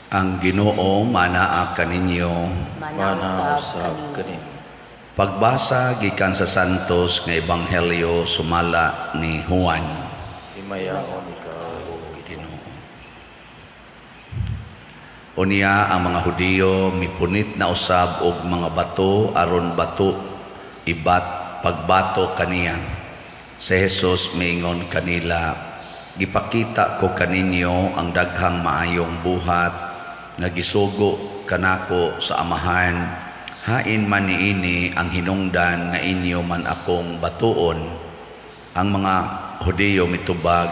Ang Ginoo manaa kaninyo. Mana Mana usab usab kanimo. Kanimo. Pagbasa gikan sa Santos nga Ebanghelyo sumala ni Juan. Himayaon ikaw, o Ginoo. Ginoo. Unya ang mga Hudiyo mipunit na usab og mga bato aron bato ibat pagbato kaniya. Si Jesus miingon kanila, "Gipakita ko kaninyo ang daghang maayong buhat nga gisugo kanako sa Amahan. Hain man niini ang hinungdan nga inyo man akong batuon?" Ang mga Hudiyo mitubag,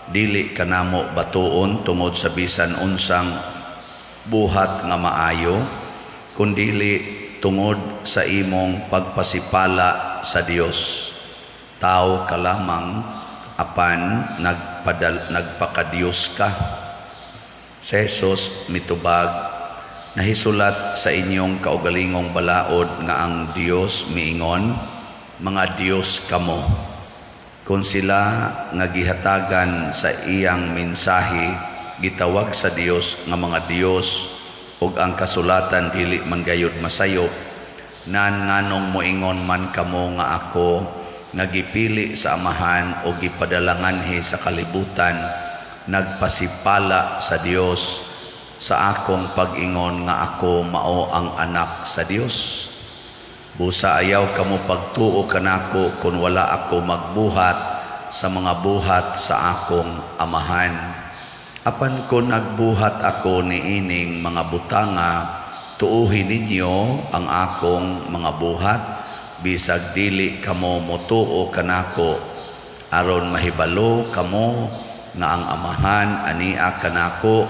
"Dili kanamo batuon tungod sa bisan unsang buhat nga maayo, kundili tungod sa imong pagpasipala sa Dios. Tao ka lamang, apan nagpakadiyos ka." Si Jesus mitubag, "Nahisulat sa inyong kaugalingong balaod nga ang Dios miingon, 'Mga Dios kamo.' Kung sila nga gihatagan sa iyang mensahe gitawag sa Dios nga mga Dios, ug ang kasulatan dili man gayud masayop, nan nganong moingon man kamo nga ako nga gipili sa Amahan o gipadalanganhi sa kalibutan nagpasipala sa Dios sa akong pag-ingon nga ako mao ang Anak sa Dios? Busa ayaw kamo pagtuo kanako kung wala ako magbuhat sa mga buhat sa akong Amahan. Apan kung nagbuhat ako niining mga butanga, tuuhin ninyo ang akong mga buhat, bisag dili kamo motuo kanako, aron mahibalo kamo nga ang Amahan ania kanako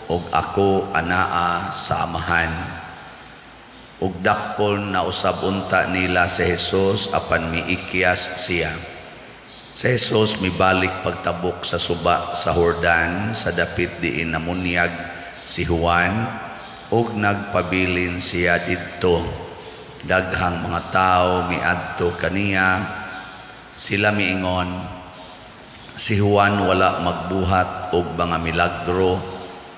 ug ako anaa sa Amahan." Ug dakpon na usab unta nila si Jesus, apan miikyas siya. Si Jesus mibalik pagtabok sa suba sa Jordan sa dapit diin namunyag si Juan, ug nagpabilin siya didto. Daghang mga tawo miadto kaniya. Sila miingon, "Si Juan wala magbuhat og mga milagro,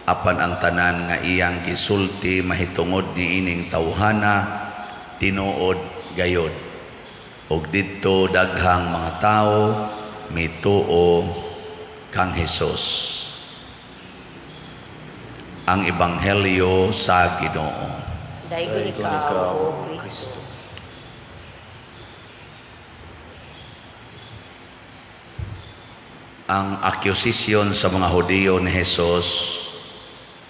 apan ang tanan nga iyang gisulti mahitungod niining tawhana tinuod gayod." Ug didto daghang mga tawo mituo kang Hesus. Ang Ebanghelyo sa Ginoo. Daygon Daygon ikaw, ikaw, O O Kristo. Kristo. Ang accusation sa mga Hudiyo ni Hesus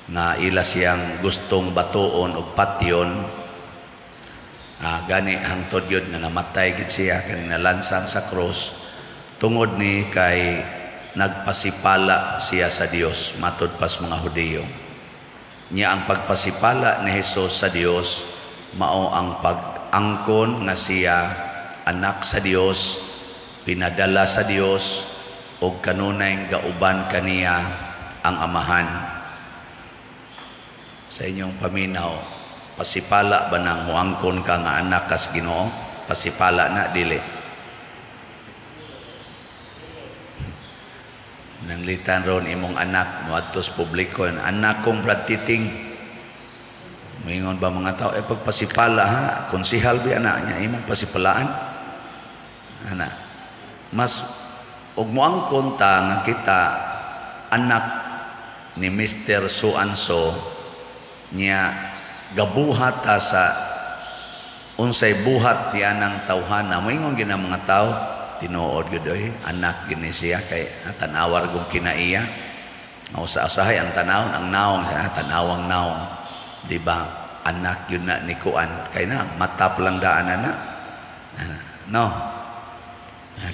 nga ila siyang gustong batuon og patyon, gani hangtod yun nga namatay gid siya kani nalansang sa krus tungod ni kay nagpasipala siya sa Dios matud pas mga Hudiyo. Nya ang pagpasipala ni Hesus sa Dios mao ang pag-angkon nga siya anak sa Dios, pinadala sa Dios, og kanunay gauban kaniya ang Amahan. Sa inyong paminaw, pasipala ba nang muangkon ka nga anak kas Ginoo? Pasipala na dili? Nanglitan ron imong anak moadto sa publiko, "Anak kong Brad Titing." Moingon ba mga tao, "Eh, pagpasipala ha, konsihal bi anak niya imong pasipalaan?" Ana. Mas og moangkon ta nga kita anak ni Mr. So and so, niya gabuhat ta sa unsay buhat ti anang tawhana, moingon gina mga tao, "Tinuod gyud oy, anak gini siya kay tanawar gong kinaiya." Usa-usahay ang tanawon ang naong, tanawang naong, di ba? Anak yun na ni kuan kay na matap lang daan ana, no?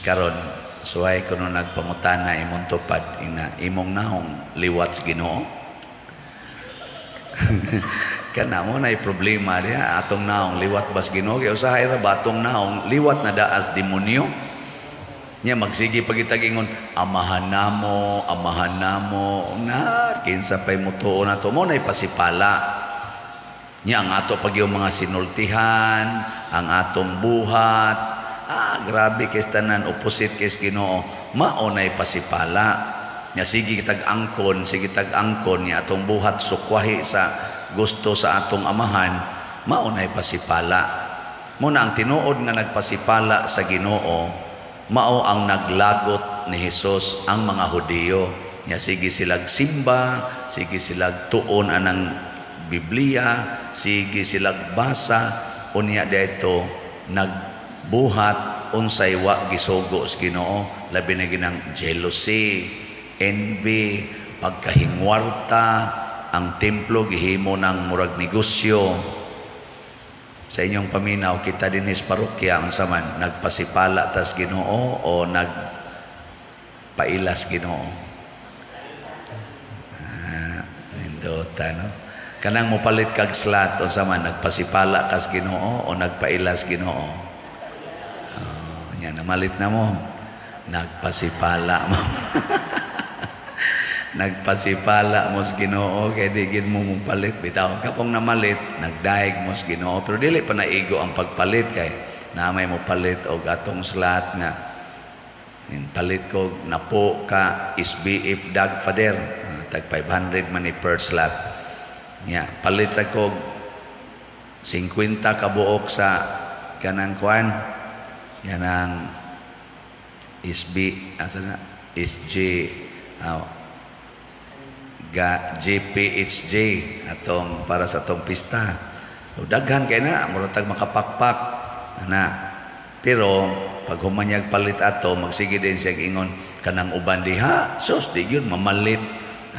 Karon suway kuno nagpangutana imong tupad ina imong naong liwat sa Ginoo. Kana mo na problema diha, atong naong liwat bas Ginoo? Kay usahay ra ba atong naong liwat na daas demonyo? Nya magsige pagitag ingon, "Amahan namo, amahan namo," na kinsa pay mutuo na to? Mo nay pasipala. Nya ang ato pag yung mga sinultihan, ang atong buhat, grabe kay tanan opposite kay Ginoo, mao nay pasipala. Nya sige tag angkon, sige tag angkon nya atong buhat sukwahi sa gusto sa atong amahan, mao nay pasipala. Muna ang tinuod nga nagpasipala sa Ginoo, mao ang naglagot ni Hesus ang mga Hudiyo. Nya sige silag simba, sige silag tuon anang Biblia, sige silag basa, unya dito nagbuhat unsay wa gisugo sa Ginoo, labi na ginang jealousy, envy, pagkahingwarta, ang templo gihimo ng murag negosyo. Sa inyong paminaw, kita dinhi sa parokya, unsa man, nagpasipala tas Ginoo o nagpailas Ginoo? Ah, nindota, no? Kanang mopalit kag slot, unsa man, nagpasipala kas Ginoo o nagpailas Ginoo? Oh, nya namalit na mo. Nagpasipala mo. Nagpasipala mo sa Ginoo kay di gid mo mopalit bitaw kapong namalit, nagdaig mo sa Ginoo, pero dili pa naigo ang pagpalit kay namay mo palit og atong slot nga in palit ko napo ka SBF Dag Father, tag 500 man ni per slot. Nya palit sa kog 50 ka buok sa kanang kuan, kanang SB, asa na, SJ, ga JPHJ atong para sa atong pista. O daghan kay na murag tag makapakpak ana. Pero pag humanyag palit ato, magsige din siya ingon kanang uban diha, sus, di gyud mamalit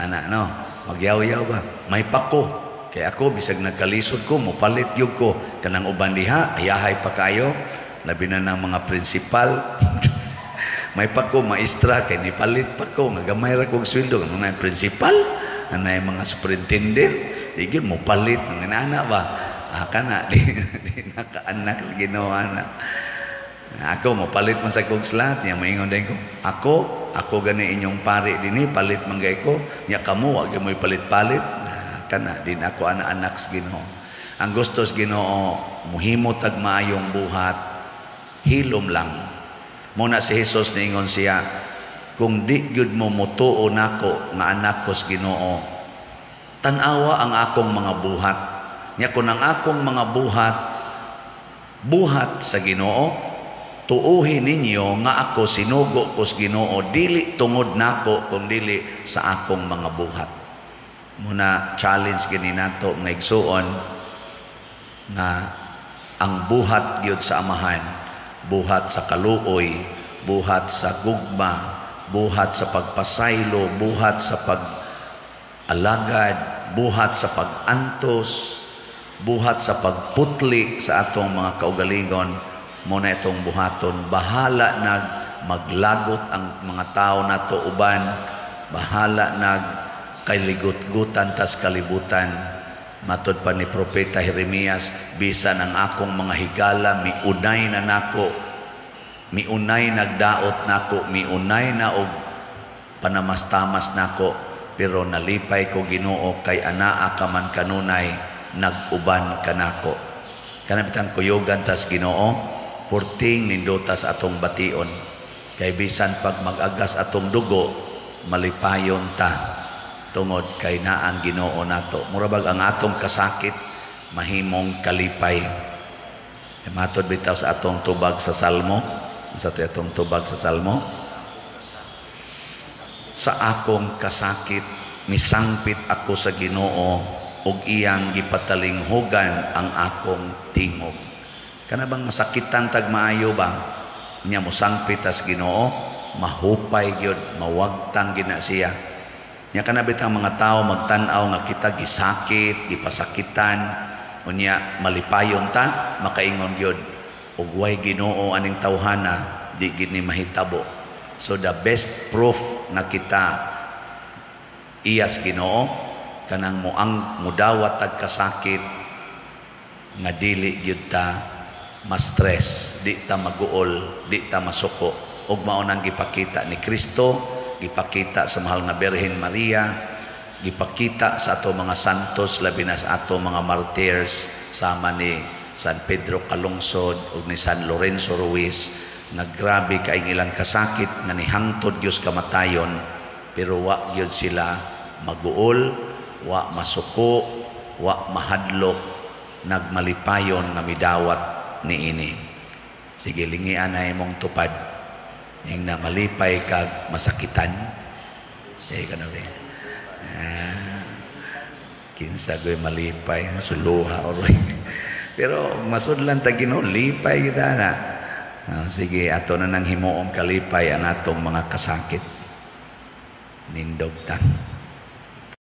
ana, no? Magyaw-yaw ba, may pako kay ako, bisag nagkalisod ko, mopalit gyud ko. Kanang uban diha, ayahay pa kayo, labi na ng mga prinsipal. May pa ko maestra kay nipalit pa ko nga gamay ra kog sweldo. Nga prinsipal anay, mga superintendent, di gyud mo palit nga ana ba. Ah, kana di nakaanak sa Ginoo ana. Ako mopalit man sa kog slot niya, moingon din ko, ako ako gani inyong pari dinhi, palit man gay ko. Nya kamo, wa gyud mo'y palit-palit. Ah, kana di na ako anak sa Ginoo. Ang gusto sa Ginoo, muhimo tag maayong buhat, hilom lang. Muna si Jesus niingon siya, kung di gyud mo motuo nako nga anak ko sa Ginoo, tan-awa ang akong mga buhat. Nya kun ang akong mga buhat buhat sa Ginoo, tuuhi ninyo nga ako sinugo ko sa Ginoo, dili tungod nako kung dili sa akong mga buhat. Muna challenge gini nato, mga igsuon, nga ang buhat gyud sa Amahan, buhat sa kaluoy, buhat sa gugma, buhat sa pagpasaylo, buhat sa pag-alagad, buhat sa pag-antos, buhat sa pagputli sa atong mga kaugalingon, mo na itong buhaton. Bahala nag maglagot ang mga tao nato uban, bahala nag kailigot-gutan tas kalibutan. Matod pa ni Propeta Jeremias, bisan ang akong mga higala miunay na nako, miunay nagdaot nako, miunay na og panamastamas nako, pero nalipay ko, Ginoo, kay anaa ka man kanunay, nag-uban kanako. Kana bitang kuyugan tas Ginoo, purting nindutas atong bation. Kay bisan pag mag-agas atong dugo, malipayon ta tungod kay naang Ginoo nato. Mura bag ang atong kasakit mahimong kalipay. Matod bitaw sa atong tubag sa Salmo, sa atong tubag sa Salmo, sa akong kasakit misangpit ako sa Ginoo ug iyang gipatalinghugan ang akong tingog. Kana bang masakitan tag maayo ba? Nya mosangpit tas Ginoo, mahupay gyud, mawagtang gina siya. Nya kana bitang mga tao magtan-aw nga kita gisakit, gipasakitan, unya malipayon ta, makaingon gyud ug way Ginoo aning tawhana, di gid ni mahitabo. So the best proof nga kita iyas Ginoo, kanang moang mudawat tag kasakit nga dili gyud ta ma-stress, di ta maguol, di ta masuko. Ug mao nang gipakita ni Kristo, gipakita sa mahal nga Birhen Maria, gipakita sa ato mga santos, labi na sa ato mga martyrs sama ni San Pedro Calungsod ug ni San Lorenzo Ruiz, nga grabe kay ilang kasakit nga nihangtod Dios kamatayon, Pero wa gyud sila maguol, wa masuko, wa mahadlok, nagmalipayon nga midawat niini. Sige, lingian na imong tupad. Ing na malipay kag masakitan. Eh, kana ba? Ah, kinsa goy malipay, suluha oroy. Pero masudlan ta Ginoo, lipay kita na. Ah, sige, ato na nang himuong kalipay ang atong mga kasakit. Nindog ta.